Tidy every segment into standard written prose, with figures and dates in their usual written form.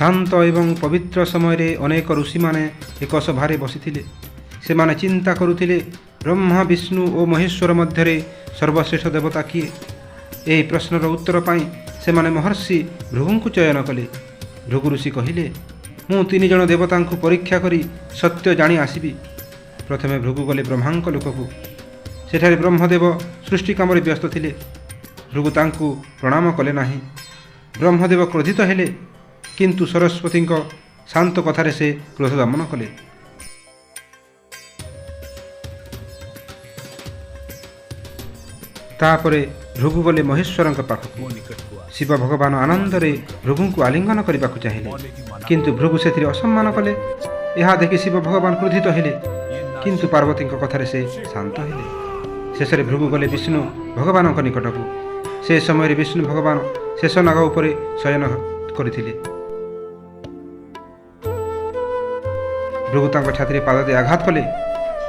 ଶାନ୍ତ ଏବଂ ପବିତ୍ର ସମୟରେ ଅନେକ ଋଷିମାନେ ଏକ ସଭାରେ ବସିଥିଲେ। ସେମାନେ ଚିନ୍ତା କରୁଥିଲେ, ବ୍ରହ୍ମା, ବିଷ୍ଣୁ ଓ ମହେଶ୍ୱର ମଧ୍ୟରେ ସର୍ବଶ୍ରେଷ୍ଠ ଦେବତା କିଏ? ଏହି ପ୍ରଶ୍ନର ଉତ୍ତର ପାଇଁ ସେମାନେ ମହର୍ଷି ଭୃଗୁଙ୍କୁ ଚୟନ କଲେ। ଭୃଗୁ ଋଷି କହିଲେ, ମୁଁ ତିନି ଜଣ ଦେବତାଙ୍କୁ ପରୀକ୍ଷା କରି ସତ୍ୟ ଜାଣି ଆସିବି। ପ୍ରଥମେ ଭୃଗୁ ଗଲେ ବ୍ରହ୍ମାଙ୍କ ଲୋକକୁ। ସେଠାରେ ବ୍ରହ୍ମଦେବ ସୃଷ୍ଟି କାମରେ ବ୍ୟସ୍ତ ଥିଲେ। ଭୃଗୁ ତାଙ୍କୁ ପ୍ରଣାମ କଲେ ନାହିଁ। ବ୍ରହ୍ମଦେବ କ୍ରୋଧିତ ହେଲେ, କିନ୍ତୁ ସରସ୍ୱତୀଙ୍କ ଶାନ୍ତ କଥାରେ ସେ କ୍ରୋଧ ଦମନ କଲେ। ତାପରେ ଭୃଗୁ ଗଲେ ମହେଶ୍ୱରଙ୍କ ପାଖକୁ। ମୋ ନିକଟକୁ ଆସ। ଶିବ ଭଗବାନ ଆନନ୍ଦରେ ଭୃଗୁଙ୍କୁ ଆଲିଙ୍ଗନ କରିବାକୁ ଚାହିଁଲେ, ମନେ ହିଁ ମନା କିନ୍ତୁ ଭୃଗୁ ସେଥିରେ ଅସମ୍ମାନ କଲେ। ଏହା ଦେଖି ଶିବ ଭଗବାନ କ୍ରୋଧିତ ହେଲେ, କିନ୍ତୁ ପାର୍ବତୀଙ୍କ କଥାରେ ସେ ଶାନ୍ତ ହେଲେ। ଶେଷରେ ଭୃଗୁ ଗଲେ ବିଷ୍ଣୁ ଭଗବାନଙ୍କ ନିକଟକୁ। ସେ ସମୟରେ ବିଷ୍ଣୁ ଭଗବାନ ଶେଷନାଗ ଉପରେ ଶୟନ କରିଥିଲେ। ଭୃଗୁ ତାଙ୍କ ଛାତିରେ ପାଦ ଦେଇ ଆଘାତ କଲେ,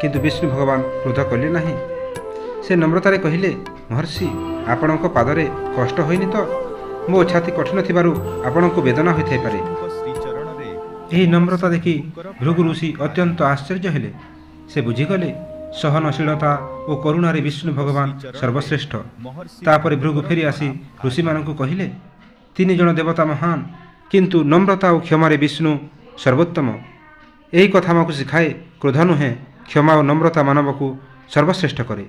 କିନ୍ତୁ ବିଷ୍ଣୁ ଭଗବାନ କ୍ରୋଧ କଲେ ନାହିଁ। ସେ ନମ୍ରତାରେ କହିଲେ, ମହର୍ଷି, ଆପଣଙ୍କ ପାଦରେ କଷ୍ଟ ହୋଇନି ତ? ମୋ ଛାତି କଠିନ ଥିବାରୁ ଆପଣଙ୍କୁ ବେଦନା ହୋଇଥାଇପାରେ। ଙ୍କ ଶ୍ରୀଚରଣରେ ଏହି ନମ୍ରତା ଦେଖି ଭୃଗୁ ଋଷି ଅତ୍ୟନ୍ତ ଆଶ୍ଚର୍ଯ୍ୟ ହେଲେ। ସେ ବୁଝିଗଲେ, ସହନଶୀଳତା ଓ କରୁଣାରେ ବିଷ୍ଣୁ ଭଗବାନ ସର୍ବଶ୍ରେଷ୍ଠ। ମହର୍ଷି ତାପରେ ଭୃଗୁ ଫେରି ଆସି ଋଷିମାନଙ୍କୁ କହିଲେ, ତିନି ଜଣ ଦେବତା ମହାନ, କିନ୍ତୁ ନମ୍ରତା ଓ କ୍ଷମାରେ ବିଷ୍ଣୁ ସର୍ବୋତ୍ତମ। ଏହି କଥା ଆମକୁ ଶିଖାଏ, କ୍ରୋଧ ନୁହେଁ, କ୍ଷମା ଓ ନମ୍ରତା ମାନବକୁ ସର୍ବଶ୍ରେଷ୍ଠ କରେ।